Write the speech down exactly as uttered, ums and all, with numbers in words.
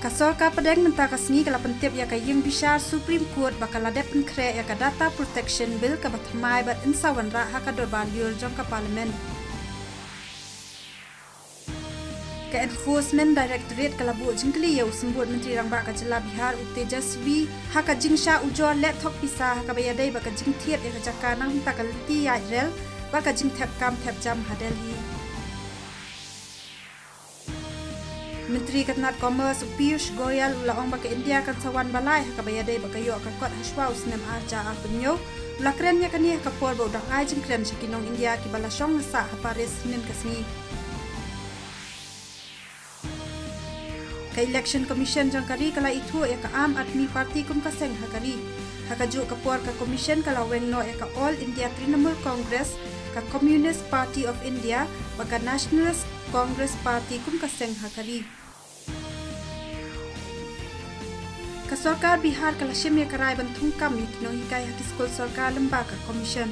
Ka sorkar pdeng mynta ka sngi ka la pyntip ïa ka ïing bishar Supreme Court ba ka la dep pynkhreh ïa ka Data Protection Bill kaba thymmai bad yn sa wanrah ha ka dorbar lyiur jong ka Parliament. Ka Enforcement Directorate ka la buh jingkylli ïa u Symbud Myntri Rangbah ka jylla Bihar u Tejashwi ha ka jingshah ujor leh thok pisa ha kaba ïadei bad ka jingthied ïa ka jaka nang mynta ka lynti ïaid rel bad ka jingthep kam thep jam ha Delhi. Myntri ka tnat Commerce u Piyush Goyal u la ong ba ka India kan sa wan ba lai ha kaba ïadei bad ka ïoh ka kot hashwa u snem ar hajar arphew hynñiew. U la kren ïa kane ha ka por ba u dang ai jingkren sha ki nong India kiba la shong la sah ha Paris hynnin ka sngi. Ka Election Commission jong ka ri ka la ithuh ïa ka Aam Aadmi Party kum ka seng ha ka ri. Ha kajuh ka por ka Commission ka la weng noh ïa ka All India Trinamool Congress, ka Communist Party of India bad ka Nationalist Congress Party kum ka seng ha ka ri. Ka sorkar Bihar ka la shim ïa ka rai ban thung kam ïa ki nonghikai ha ki skul sorkar lyngba ka Commission.